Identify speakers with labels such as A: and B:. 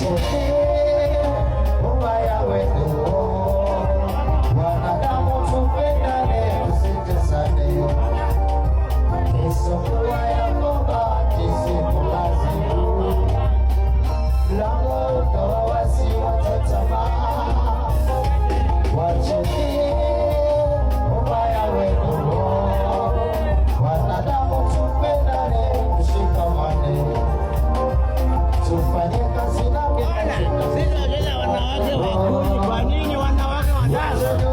A: Tujivunie ubaya wetu, wanadamu tupendane, tusitesane. Isipokuwa yako bahati sikulazimu, mlango ukawa wazi, wacha tamaa, wachukie ubaya wetu, wanadamu tupendane, tushikamane, tufanye kazi na
B: Sisi wanawake 10, kwa nini wanawake 5?